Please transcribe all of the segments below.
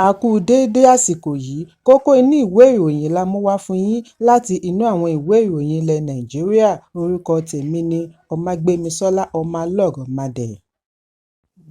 A kú déédé àsìkò yìí. Kókó inú ìwé ìròyìn la mú wá fún yín láti inú àwọn ìwé ìròyìn ilẹ̀ Nàìjíríà. Orúkọ tèmi ni Ọmágbémisọ́lá Ọmọlọ́rọ̀mádé.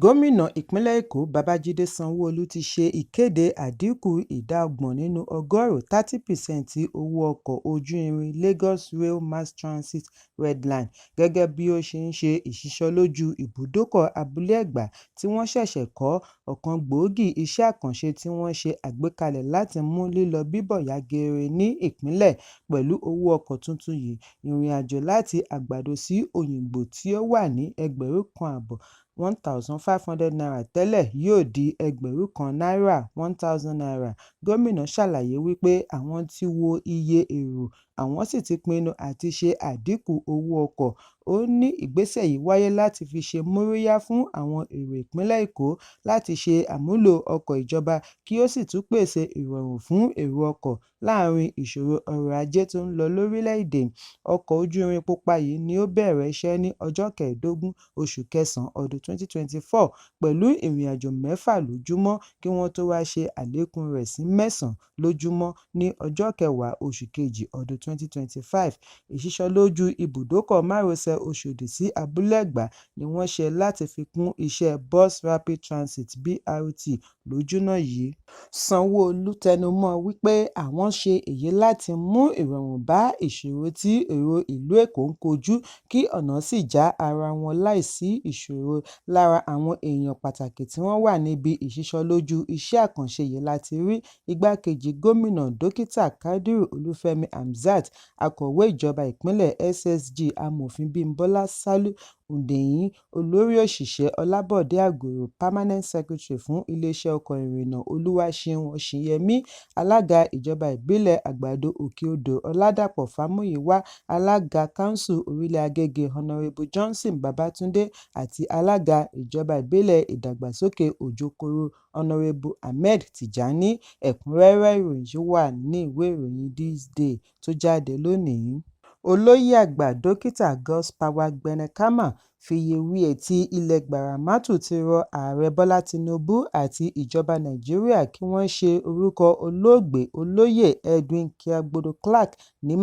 Gómìnà ìpínlẹ̀ Èkó Babájídé Sanwó-Olú ti ṣe ìkéde àdínkù ìdá 30 nínú ọgọ́rùn-ún 30% owó ọkọ̀ ojú irin Lagos Rail Mass Transit Red Line gẹ́gẹ́ bí ó ṣe ń ṣe ìṣísọlójú ibùdókọ̀ Abúlé Ẹ̀gbá tí wọ́n ṣẹ̀ṣẹ̀ kọ́, ọ̀kan gbòógì iṣẹ́ àkànṣe tí wọ́n ṣe àgbékalẹ̀ láti mú lílọ-bíbọ̀ yá geere ní ìpínlẹ̀. Pẹ̀lú owó ọkọ̀ tuntun yìí, ìrìnàjò láti Àgbàdo sí Òyìngbò tí ó wà ní 1500 ₦1,500 tẹ́lẹ̀ yóò di ₦1,000 ₦1,000. Gómìnà ṣàlàyé wípé àwọn ti wo iye èrò àwọn sì ti pinnu àti ṣe àdínkù owó ọkọ̀. Ó ní ìgbésẹ̀ yìí wáyé láti fi ṣe móríyá fún àwọn èrò ìpínlẹ̀ Èkó láti ṣe àmúlò ọkọ̀ ìjọba kí ó sì tún pèsè ìrọ̀rùn fún èrò ọkọ̀ láàárín ìṣòro ọrọ̀ Ajé tó ń lọ lórílẹ̀-èdè. Ọkọ̀ ojú irin pupa yìí ni ó bẹ̀rẹ̀ iṣẹ́ ní ọjọ́ 15 oṣù kẹsàn-án ọdún 2024 pẹ̀lú ìrìnàjò mẹ́fà lójúmọ́ kí wọ́n tó wá ṣe àlékún rẹ̀ sí mẹ́sàn-án lójúmọ́ ní ọjọ́ 10 oṣù kejì ọdún 2025. Ìṣísọlójú ibùdókọ̀ márosẹ̀ Oṣòdì sí Abúlé Ẹ̀gbá ni wọ́n ṣe láti fi kún iṣẹ́ Bus Rapid Transit BRT lójúnà yìí. Sanwó-Olú tẹnumọ́ọ wípé àwọn ṣe èyí láti mú ìrọ̀rùn bá ìṣòro tí èrò ìlú Èkó ń kojú kí ọ̀nà sì já ara wọn láì sí ìṣòro. Lára àwọn èèyàn pàtàkì tí wọ́n wà níbi ìṣísọlójú iṣẹ́ àkànṣe yìí láti rí Igbákejì Gómìnà Dókítà Quadri Olúfẹ́mi Hamzat, Akọ̀wé Ìjọba Ìpínlẹ̀ SSG Amòfin Bímbọ́lá Sálú Hundeyin, Olórí Òṣìṣẹ́ Ọlábọ̀dé Àgòrò, Permanent Secretary fún Iléeṣẹ́ Ọkọ̀ Ìrìnnà Olúwaṣeun Ọ̀ṣìnyẹmí, Alága Ìjọba Ìbílẹ̀ Àgbàdo Òkè-Odò Ọládàpọ̀ Fámúyìwá, Alága Kánsù Orílẹ̀ Agége Honourable Johnson Babátúndé àti Alága Ìjọba Ìbílẹ̀ Ìdàgbàsókè Òjòkòrò Honourable Ahmed Tijani. Ẹ̀kúnrẹ́rẹ́ ìròyìn yìí wà ní ìwé ìròyìn This Day tó jáde lónìí. Olóyè àgbà Dókítà Godspower Gbẹnẹkámà Fìyèwíè ti ilẹ̀ Gbaramatu ti rọ Ààrẹ Bọ́lá Tinubu àti ìjọba Nàìjíríà kí wọ́n ṣe orúkọ olóògbé Olóyè Edwin Kiagbodo Clark ní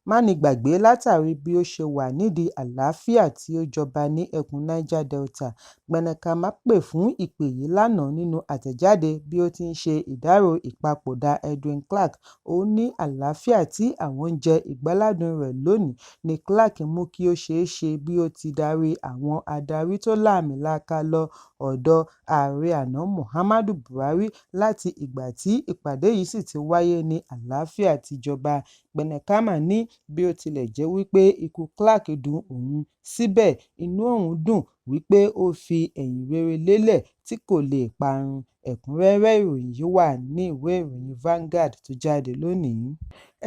mánigbàgbé látàrí bí ó ṣe wà nídìí àlàáfíà tí ó jọba ní ẹkùn Niger Delta. Gbẹnẹkámà pè fún ìpè yìí lánàá nínú àtẹ̀jáde bí ó ti ń ṣe ìdárò ìpapòdà Edwin Clark. Ó ní àlàáfíà tí àwọn ń jẹ ìgbáládùn rẹ̀ lónìí ní Clark mú kí ó ṣeé ṣe bí ó ti darí àwọn adarí tó láàmìlaaka lọ ọ̀dọ̀ Ààrẹ àná Muhammadu Buhari láti ìgbà tí ìpàdé yìí sì ti wáyé ní àlàáfíà ti jọba. Gbẹnẹkámà ní bí ó tilẹ̀ jẹ́ wípé ikú Clark dun òun, síbẹ̀ inú òun dùn wípé ó fi ẹ̀yìn rere lélẹ̀ tí kò lè parun. Ẹ̀kúnrẹ́rẹ́ ìròyìn yìí wà ní ìwé ìròyìn Vanguard tó jáde lónìí.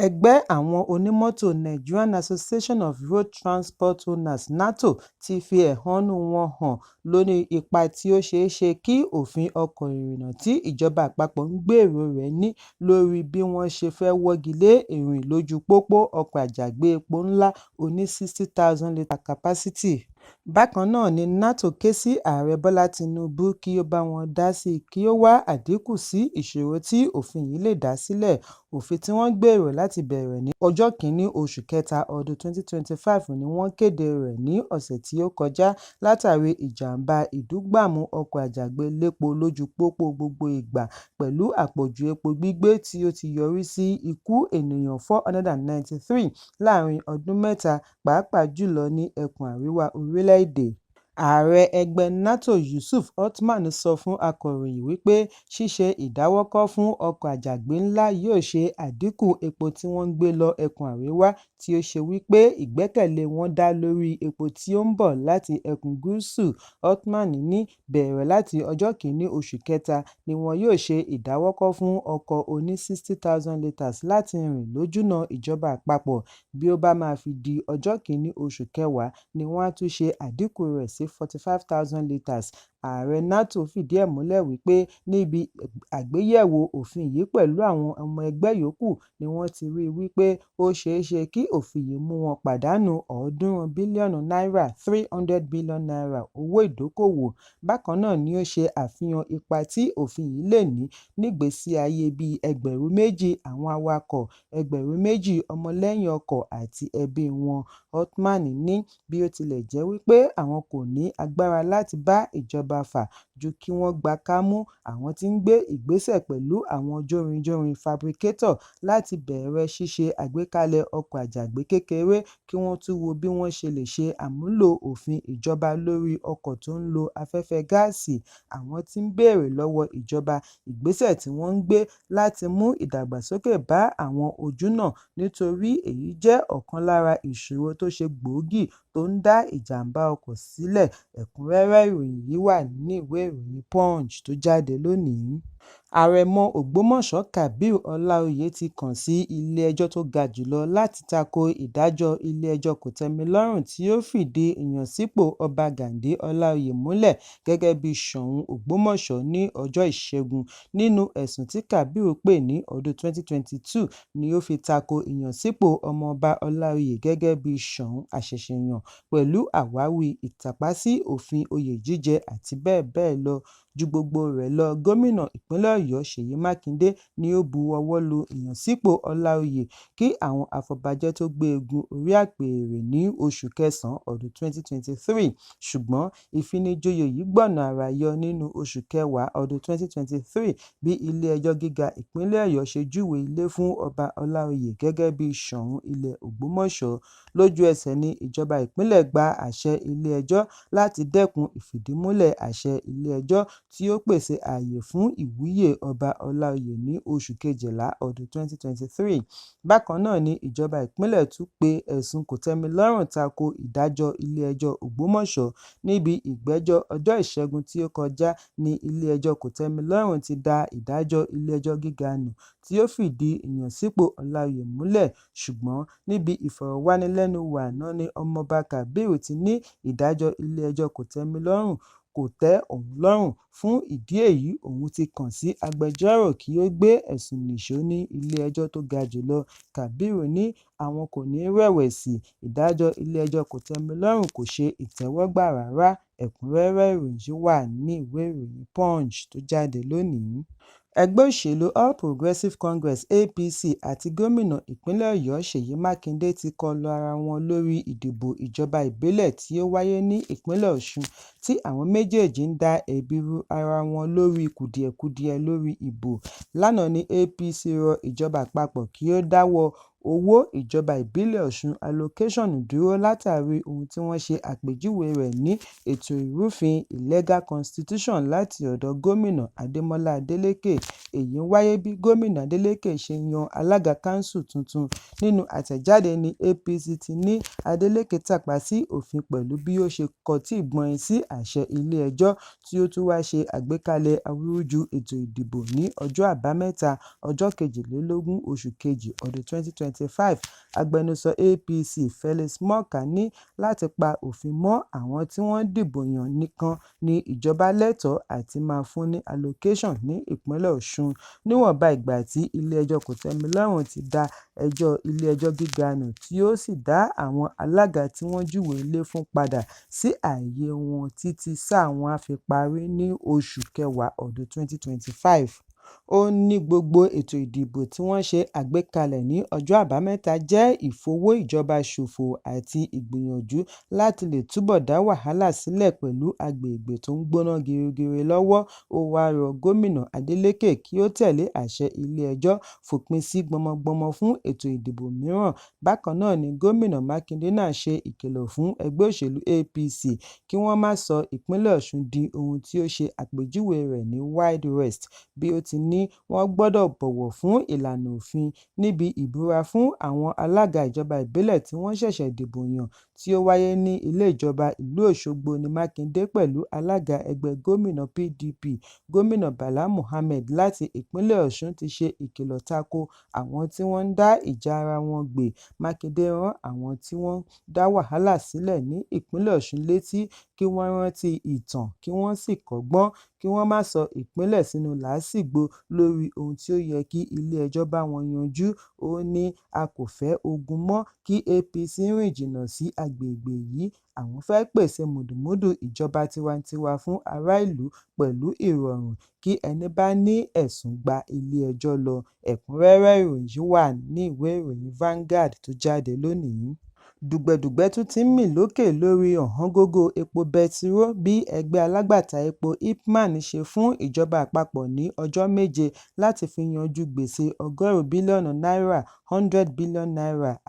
Ẹgbẹ́ àwọn onímọ́tò Nigerian Association of Road Transport Owners (NARTO) ti fi ẹ̀hónú wọn hàn lórí ipa tí ó ṣeé ṣe kí òfin ọkọ̀ ìrìnnà tí ìjọba àpapọ̀ ń gbèrò rẹ̀ ní lórí bí wọ́n ṣe fẹ́ wọ́gi lé ìrìn lójú pópó ọkọ̀ àjàgbé epo ńlá oní 60,000 litre capacity. Bákan náà ni NARTO ké sí Ààrẹ Bọ́lá Tinubu kí ó bá wọn dá sí kí ó wá àdínkù sí ìṣòro tí òfin yìí lè dá sílẹ̀. Òfin tí wọ́n ń gbèrò láti bẹ̀rẹ̀ ní ọjọ́ 1 oṣù kẹta ọdún 2025 ni wọ́n kéde rẹ̀ ní ọ̀sẹ̀ tí ó kọjá látàrí ìjàm̀bá ìdúgbàmù ọkọ̀ àjàgbé-lépo lójú pópó gbogbo ìgbà pẹ̀lú àpọ̀jù epo gbígbé tí ó ti yọrí sí ikú ènìyàn 493 láàárín ọdún mẹ́ta, pàápàá jùlọ ní ẹkùn àríwá orílẹ̀-èdè. Ààrẹ ẹgbẹ́ NARTO Yusuf Othman sọ fún akọ̀ròyìn wípé ṣíṣe ìdáwọ́kọ̀ fún ọkọ̀ àjàgbé ńlá yóò ṣe àdínkù epo tí wọ́n ń gbé lọ ẹkùn àríwá tí ó ṣe wípé ìgbẹ́kẹ̀lé wọn dá lórí epo tí ó ń bọ̀ láti ẹkùn gúúsù. Othman ní bẹ̀rẹ̀ láti ọjọ́ 1 oṣù kẹta ni wọn yóò ṣe ìdáwọ́kọ̀ fún ọkọ̀ oní 60,000 litres láti rìn lójúnà ìjọba àpapọ̀, bí ó bá máa fi di ọjọ́ 1 oṣù kẹwàá ni wọ́n á tún ṣe àdínkù rẹ̀ sí 45,000 litres. Ààrẹ NARTO fìdí ẹ̀ múlẹ̀ wípé níbi àgbéyẹ̀wò òfin yìí pẹ̀lú àwọn ọmọ ẹgbẹ́ yòókù ni wọ́n ti rí i wípé ó ṣeé ṣe kí òfin yìí mú wọn pàdánù 300 bílíọ̀nù náírà ₦300 billion owó ìdókoòwò. Bákan náà ni ó ṣe àfihàn ipa tí òfin yìí lè ní nígbésí ayé bíi 2,000 àwọn awakọ̀, 2,000 ọmọlẹ́yìn ọkọ̀ àti ẹbíi wọn. Othman ní bí ó tilẹ̀ jẹ́ wípé àwọn kò ní agbára láti bá ìjọba fà ju kí wọ́n gba kámú, àwọn ti ń gbé ìgbésẹ̀ pẹ̀lú àwọn jórinjórin fabricators láti bẹ̀rẹ̀ ṣíṣe àgbékalẹ̀ ọkọ̀ àjàgbé kékeré kí wọ́n tún wo bí wọ́n ṣe lè ṣe àmúlò òfin ìjọba lórí ọkọ̀ tó ń lo afẹ́fẹ́ gáàsì. Àwọn ti ń béèrè lọ́wọ́ ìjọba ìgbésẹ̀ tí wọ́n ń gbé láti mú ìdàgbàsókè bá àwọn ojúnà nítorí èyí jẹ́ ọ̀kan lára ìṣòro tó ṣe gbòógì tó ń dá ìjàmbá ọkọ̀ sílẹ̀. Ẹ̀kúnrẹ́rẹ́ ìròyìn yìí wà nínú ìwé ìròyìn Punch tó jáde lónìí. Àrẹ̀mọ Ògbómọ̀ṣọ́ Kabir Ọláoyè ti kàn sí ilé-ẹjọ́ tó ga jùlọ láti tako ìdájọ́ ilé-ẹjọ́ kòtẹ́milọ́rùn tí ó fìdí ìyànsípò Ọba Ghandi Ọláoyè múlẹ̀ gẹ́gẹ́ bí Soun Ògbómọ̀ṣọ́ ní ọjọ́ Ìṣẹ́gun. Nínú ẹ̀sùn tí Kabir pè ní ọdún 2022 ni ó fi tako ìyànsípò Ọmọọba Ọláoyè gẹ́gẹ́ bí Soun àṣẹ̀ṣẹ̀yàn pẹ̀lú àwáwí ìtàpá sí òfin oyè jíjẹ àti bẹ́ẹ̀ bẹ́ẹ̀ lọ. Ju gbogbo rẹ̀ lọ, gómìnà ìpínlẹ̀ Ọ̀yọ́ Ṣèyí Mákindé ni ó bu ọwọ́ lu ìyànsípò Ọláoyè kí àwọn afọbajẹ tó gbé e gun orí apèrè ní oṣù kẹsàn-án ọdún 2023. Ṣùgbọ́n ìfinijoyè yìí gbọ̀nà àrà yọ nínú oṣù kẹwàá ọdún 2023 bí ilé-ẹjọ́ gíga ìpínlẹ̀ Ọ̀yọ́ ṣe júwe ilé fún Ọba Ọláoyè gẹ́gẹ́ bí Soun ilẹ̀ Ògbómọ̀ṣọ́. Lójú ẹsẹ̀ ní ìjọba ìpínlẹ̀ gba àṣẹ ilé-ẹjọ́ láti dẹ́kun ìfìdímúlẹ̀ àṣẹ ilé-ẹjọ́ tí ó pèsè ààyè fún ìwúyè Ọba Ọláoyè ní oṣù kejìlá ọdún 2023. Bákan náà ni ìjọba ìpínlẹ̀ tún pe ẹ̀sùn kòtẹ́milọ́rùn tako ìdájọ́ ilé-ẹjọ́ Ògbómọ̀ṣọ́. Níbi ìgbẹ́jọ́ ọjọ́ Ìṣẹ́gun tí ó kọjá ní ilé-ẹjọ́ kòtẹ́milọ́rùn ti da ìdájọ́ ilé-ẹjọ́ gíga nù tí ó fìdí ìyànsípò Ọláoyè múlẹ̀. Ṣùgbọ́n níbi ìfọ̀rọ̀wánilẹ́nuwò àná ní Ọmọọba Kabir ti ní ìdájọ́ ilé-ẹjọ́ kòtẹ́milọ́rùn kò tẹ́ òun lọ́rùn, fún ìdí èyí òun ti kàn sí agbẹjọ́rò kí ó gbé ẹ̀sùn nìṣó ní ilé-ẹjọ́ tó ga jùlọ. Kabir ní àwọn kò ní rẹ̀wẹ̀sì, ìdájọ́ ilé-ẹjọ́ kòtẹ́milọ́rùn kò ṣe ìtẹ́wọ́gbà rárá. Ẹ̀kúnrẹ́rẹ́ ìròyìn yìí wà nínú ìwé ìròyìn Punch tó jáde lónìí. Ẹgbẹ́ òṣèlú All Progressives Congress (APC) àti gómìnà ìpínlẹ̀ Ọ̀yọ́ Ṣèyí Mákindé ti kọlu ara wọn lórí ìdìbò ìjọba ìbílẹ̀ tí ó wáyé ní ìpínlẹ̀ Ọ̀ṣun tí àwọn méjèèjì ń da ẹ̀bi ru ara wọn lórí kùdìẹ̀kudiẹ lórí ìbò. Lánàá ní APC rọ ìjọba àpapọ̀ kí ó dáwọ́ owó ìjọba ìbílẹ̀ Ọ̀ṣun allocation dúró látàrí ohun tí wọ́n ṣe àpèjúwe rẹ̀ ní ètò ìrúfin illegal constitution láti ọ̀dọ̀ gómìnà Adémọ́lá Adélékè. Èyí ń wáyé bí gómìnà Adeleke ṣe yan alága kánsù tuntun. Nínú àtẹ̀jáde ní APC ti ní Adeleke tàpá sí òfin pẹ̀lú bí ó ṣe kọtí gbọnyin sí àṣẹ ilé-ẹjọ́ tí ó tún wá ṣe àgbékalẹ̀ awúrúju ètò ìdìbò ní ọjọ́ Àbámẹ́ta, ọjọ́ 22 oṣù kejì ọdún 2025. Agbẹnusọ APC Felix Morka ní láti pa òfin mọ́ àwọn tí wọ́n dìbò yàn nìkan ní ìjọba lẹ́tọ̀ọ́ àti máa fún ní allocation ní ìpínlẹ̀ Ọ̀ṣun níwọ̀nba ìgbà tí ilé-ẹjọ́ kòtẹ́milọ́rùn ti da ẹjọ́ ilé-ẹjọ́ gíga nù tí ó sì dá àwọn alága tí wọ́n júwe ilé fún padà sí ààyè wọn títí sáà wọn á fi parí ní oṣù kẹwàá ọdún 2025. Ó ní gbogbo ètò ìdìbò tí wọ́n ṣe àgbékalẹ̀ ní ọjọ́ Àbámẹ́ta jẹ́ ìfowó ìjọba ṣòfò àti ìgbìyànjú láti lè túbọ̀ dá wàhálà sílẹ̀ pẹ̀lú agbègbè tó ń gbóná girigiri lọ́wọ́. Ó wáá rọ gómìnà Adeleke kí ó tẹ̀lé àṣẹ ilé-ẹjọ́ fòpin sí gbọmọgbọmọ fún ètò ìdìbò mìíràn. Bákan náà ni gómìnà Mákindé náà ṣe ìkìlọ̀ fún ẹgbẹ́ òṣèlú APC kí wọ́n má sọ ìpínlẹ̀ Ọ̀ṣun di ohun tí ó ṣe àpèjúwe rẹ̀ ní Wild West bí ó ti ní wọ́n gbọ́dọ̀ bọ̀wọ̀ fún ìlànà òfin. Níbi ìbúra fún àwọn alága ìjọba ìbílẹ̀ tí wọ́n ṣẹ̀ṣẹ̀ dìbò yàn tí ó wáyé ní ilé ìjọba ìlú Òṣogbo ní Mákindé pẹ̀lú alága ẹgbẹ́ gómìnà PDP, Gómìnà Bala Mohammed láti ìpínlẹ̀ Ọ̀ṣun ti ṣe ìkìlọ̀ tako àwọn tí wọ́n ń dá ìjà ara wọn gbé. Mákindé rán àwọn tí wọ́n ń dá wàhálà sílẹ̀ ní ìpínlẹ̀ Ọ̀ṣun létí kí wọ́n rántí ìtàn kí wọ́n sì kọ́gbọ́n, kí wọ́n má sọ ìpínlẹ̀ sínú làásìgbò lórí ohun tí ó yẹ kí ilé-ẹjọ́ bá wọn yanjú. Ó ní a kò fẹ́ ogun mọ́, kí APC rìn jìnnà sí agbègbè yìí, àwọn fẹ́ pèsè mùdùnmúdùn ìjọba tiwantiwa fún ará ìlú pẹ̀lú ìrọ̀rùn, kí ẹní bá ní ẹ̀sùn gba ilé-ẹjọ́ lọ. Ẹ̀kúnrẹ́rẹ́ ìròyìn yìí wà ní ìwé ìròyìn Vanguard tó jáde lónìí. Dùgbẹ̀dùgbẹ̀ tún ti ń mí lókè lórí ọ̀wọ́ngógó epo bẹtiró bí ẹgbẹ́ alágbàtà epo IPMAN ṣe fún ìjọba àpapọ̀ ní ọjọ́ 7 láti fi yanjú gbèsè ọgọ́rùn-ún bílíọ̀nù náírà ₦100 billion,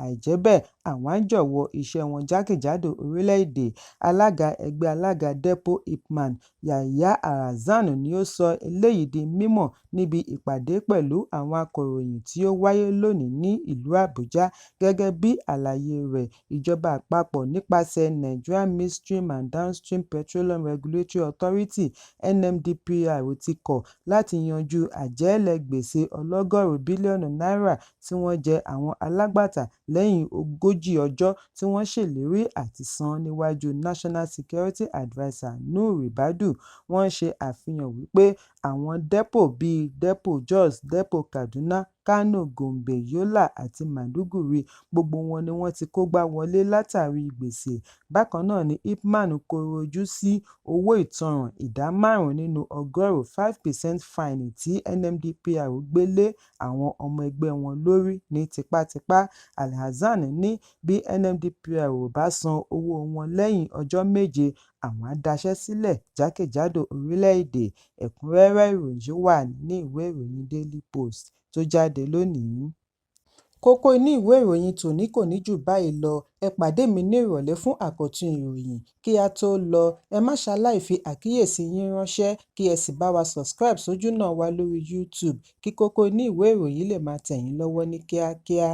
àìjẹ́ bẹ́ẹ̀ àwọn á jọ̀wọ́ iṣẹ́ wọn jákèjádò orílẹ̀-èdè. Alága ẹgbẹ́ alága dẹ́pò IPMAN, Yahaya Alhassan ni ó sọ eléyìí di mímọ̀ níbi ìpàdé pẹ̀lú àwọn akọ̀ròyìn tí ó wáyé lónìí ní ìlú Àbújá. Gẹ́gẹ́ bí àlàyé rẹ̀, ìjọba àpapọ̀ nípasẹ̀ Nigerian Midstream and Downstream Petroleum Regulatory Authority (NMDPRA) ti kọ̀ láti yanjú àjẹ́lẹ̀ gbèsè ọlọ́gọ́rùn-ún bílíọ̀nù náírà tí wọ́n jẹ àwọn alágbàtà lẹ́yìn 40 ọjọ́ tí wọ́n ṣèlérí àti san níwájú National Security Adviser Nuhu Ribadu. Wọ́n ṣe àfihàn wípé àwọn dẹ́pò bíi Dẹ́pò Jos, Dẹ́pò Kaduna, Kano, Gombe, Yola àti Maiduguri gbogbo wọn ni wọ́n ti kógbá wọlé látàrí gbèsè. Bákan náà ni IPMAN kọ̀rọ̀ ojú sí owó ìtanràn ìdá 5 nínú ọgọ́rùn-ún 5% fine tí NMDPRA gbé lé àwọn ọmọ ẹgbẹ́ wọn lórí ní tipátipá. Alhassan ní bí NMDPRA ò bá san owó wọn lẹ́yìn ọjọ́ 7, àwọn á daṣẹ́ sílẹ̀ jákèjádò orílẹ̀-èdè. Ẹ̀kúnrẹ́rẹ́ ìròyìn yìí wà ní ìwé ìròyìn Daily Post tó jáde lónìí. Kókó inú ìwé ìròyìn tòní kò ní jù báyìí lọ. Ẹ pàdé mi ní ìrọ̀lẹ́ fún àkọ́tún ìròyìn. Kí á tó lọ, ẹ má ṣaláì fi àkíyèsí yín ránṣẹ́ kí ẹ sì bá wa subscribe sójúnà wa lórí YouTube kí kókó inú ìwé ìròyìn lè máa tẹ̀ yín lọ́wọ́ ní kíákíá.